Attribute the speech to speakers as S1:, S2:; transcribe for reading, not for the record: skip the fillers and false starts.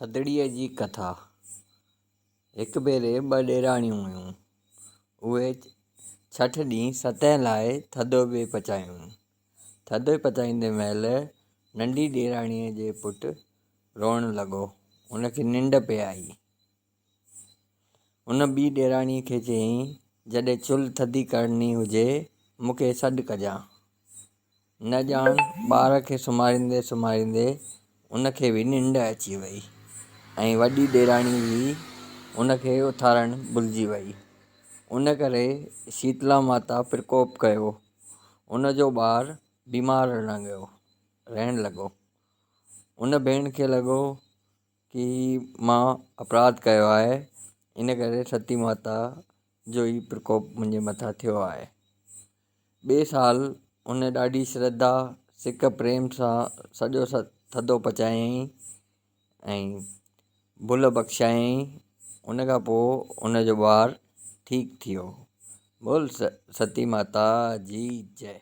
S1: ٿڌڙيء جي ڪٿا، هڪ ڀيري ٻه ڏيراڻيون هيون. اهي ڇٺ ڏينهن ستين لاء ٿڌو پئي پچايون. ٿڌو پچائيندي مهل ننڍي ڏيراڻيء جي پٽ روئڻ لڳو. ان کي ننڊ پئي آئي. ان ٻي ڏيراڻيء کي چيائين، جڏهن چلهه ٿڌي ڪرڻي هجي، مون کي سڏ ڪجان. نه ڄاڻ ٻار کي سمهاريندي سمهاريندي ان کي به ننڊ اچي وئي ۽ وڏي ڏيراڻي به ان کي اٿارڻ ڀلجي وئي. ان ڪري شيتلا ماتا پرڪوپ ڪيو. ان جو ٻار بيمار رهڻ لڳو. ان ڀيڻ کي لڳو ڪي مان اپراڌ ڪيو آهي ان ڪري ستي ماتا جو هي پرڪوپ منهنجي مٿان ٿيو آهي. ٻئي سال ان ڏاڍي شرڌا سڪ پريم سان سڄو ٿڌو پچايائين ۽ ڀل بخشايائين ان کان پوء ان جو ٻار ٺيڪ ٿي ويو. بول ستي ماتا جي جئي.